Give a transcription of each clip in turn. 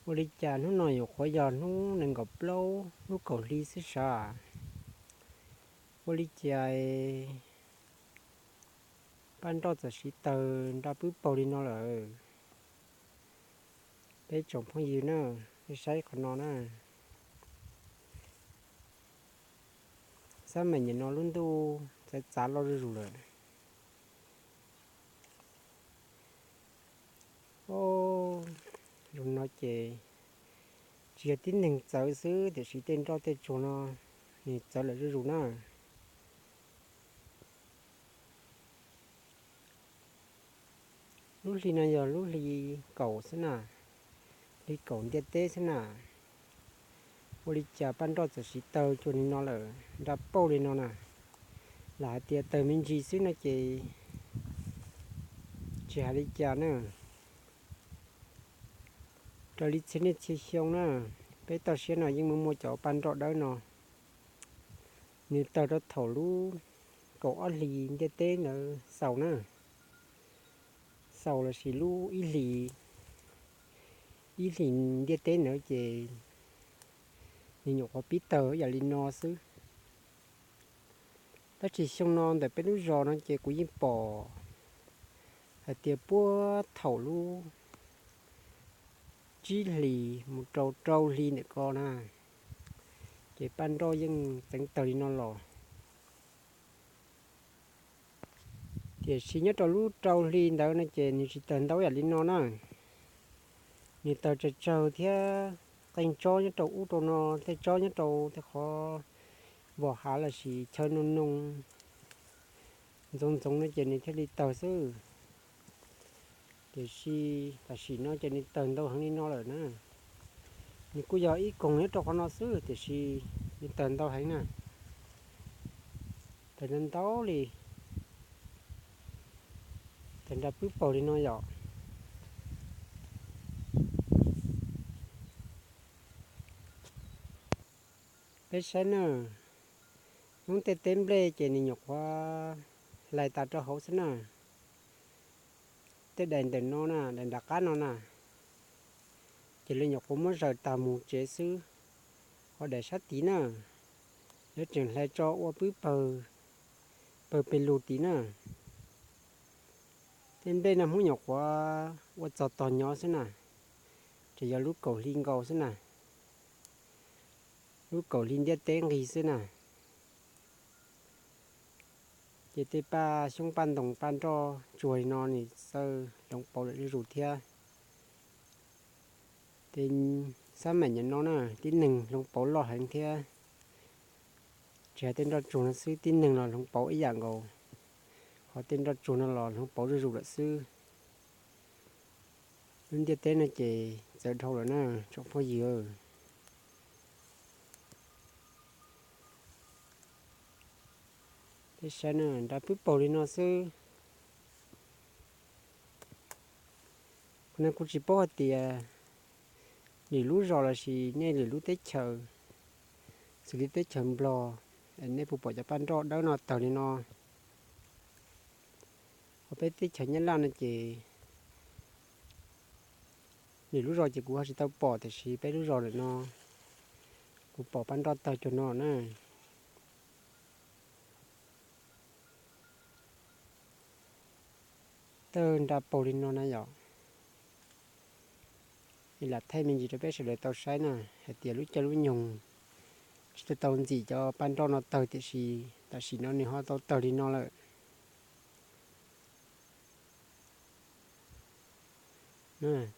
Ua li cas hnub no yuav qhuav yog hnub nees nkaum plaub lub kaum hli xwb sav? Ua li cas Paj Nroj txawm siv tawg nra pwb paug li no lawm? Peb tsoom phooj ywg na, peb saib qhov no na. Xab maim nyem no lub ntuj txawv txav loj zuj zus lawm. Zoo no ces tsis yog tib neeg txawv xwb, tiam sis tej nroj tej tsuag no nws txawv lawm zuj zus na. Lub hli no yog lub hli kaum xwb na, hli kaum ntiaj teb xwb na. Ua li cas Paj Nroj txawm siv tawg cuag li no lawm, nra pauj li no na? Lam hais tias tawg me ntsis xwb no ces tsis hais li cas na. Raws li txhia niaj txhia xyoo na, peb toj siab no yeej muaj muaj cov Paj Nroj dawb no. Nws tawg rau thaum lub kaum ob hlis ntiaj teb ntawd xaus na, xaus lossis lub ib hlis, ib hlis ntiaj teb ntawd ces nws nyuam qhuav pib tawg yam li no xwb. Tab sis xyoo no ntawm peb lub zos no ces kuv yeej pom hais tias puag thaum lub tsib hlis mus rau rau hli ntawm ko na, ces Paj Nroj yeej txeev tawg li no los. Tiam sis nyob rau lub rau hli ntawd no ces nws tsis tawg ntau yam li no na. Nws tawg tsawg tsawg thiab qee tsob nyob rau ub rau no, tej tsob nyob rau tej qhov vos hav lossis chaw noo noo ntxoov ntxoov no ces nws thiaj li tawg xwb. Tiam sis tam sim no ces nws tawg ntau heev li no lawm na. Nws kuj yog ib koog nyob rau qhov no xwb tiam sis nws tawg ntau heev na. Tawg ntau ntau li, tawg nra pwb paug li no yom. Peb saib na, hnub tej teb nplej ces nws nyuam qhuav hlais tas rau hauv xwb na. Tej daim ntawm no na, daim nram qab no na, ces lawv nyuam qhuav muab zaws tas mus tsev xwb. Ho daim sab tid na, lawv tseem hlais tso ua pwb pawg, pawg pes lug tid na. Tej nplej no Hmoob nyuam qhuav ua txog tog nyob xwb na, tseem yog lub kaum hli nkaus xwb na, lub kaum hli ntiaj teb nqis xwb na. Ces tej paj xyoob paj ntoos paj nroj tsuag li no nws txawj hloov pauv lawm zuj zus thiab. Tej xab maim nyem no na, tib neeg hloov pauv loj heev thiab. Tsis hais tej nroj tsuag no xwb, tib neeg los hloov pauv ib yam nkaus, ho tej nroj tsuag no los hloov pauv zuj zus lawm xwb. Lub ntiaj teb no ces txawv dhau lawm na tsoom phooj ywg. Peb saib na, nra pwb paug li no xwb. Qhov no kuv tsis paub hais tias lwm lub zos lossis nej lwm lub teb chaws, xws li teb chaws Nplog, nej puas pom cov paj nroj dawb no tawg li no. Ho peb teb chaws Nyab Laj no ces lwm lub zos ces kuv ho tsis tau pom, tiam sis peb lub zos lawm no kuv pom paj nroj tawg cuag no na. Tawg nra paug li no na yom. Lam thaij me ntsis rau peb sawv daws tau saib na, hais tias lub caij lub nyoog tsis tau tau ntxim cov paj nroj no tawg, tiam sis tam sim no nws ho tau tawg li no lawm.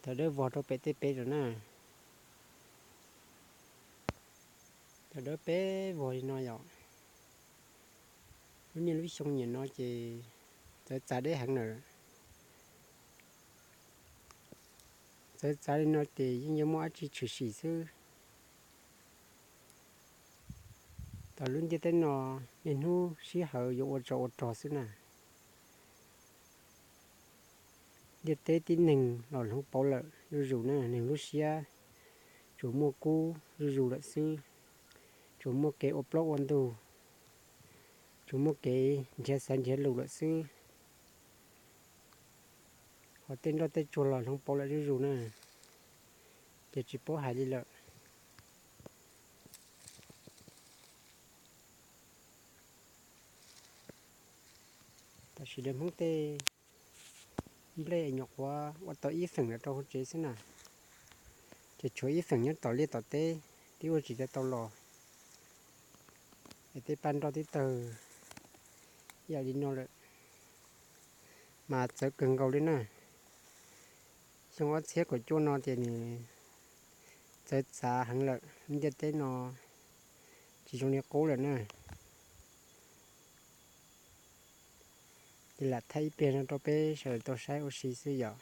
Tawg dawb vog rau pem tej peb rau na. Tawg dawb peb vog li no yom. Lub niaj lub xyoo nyem no ces txawv txav deb heev lawm. Txawv txav li no ces yeej yuav muaj dab tsi tshwm sim xwb. Tam lub ntiaj teb no niaj hnub sij hawm yuav ua tsov ua rog xwb na. Ntiaj teb tib neeg los hloov pauv lawm zuj zus na, neeg lub siab tsuas muaj kub zuj zus lawm xwb, tsuas muaj kev ua plaub ua ntug, tsuas muaj kev nrhiav xaiv nrhiav lus lawm xwb. Ho tej nroj tej tsuag los hloov pauv lawm zuj zus na. ces tsis paub hais li lawm. Tam sim no Hmoob tej nplej nyuam qhuav ua tau ib feem los rau hauv tsev xwb na, ces tshuav ib feem nyob tom liaj tom teb twb ua tsis tau los, es tej paj nroj twb tawg ib yam li no lawm, mas txawv kawg nkaus li na. Xyoo ob txhiab kaum cuaj no ces nws txawv txav heev lawm, lub ntiaj teb no tsis zoo li qub lawm na. Ces lam thaij ib pliag no rau peb sawv daws tau saib ua si xwb yom.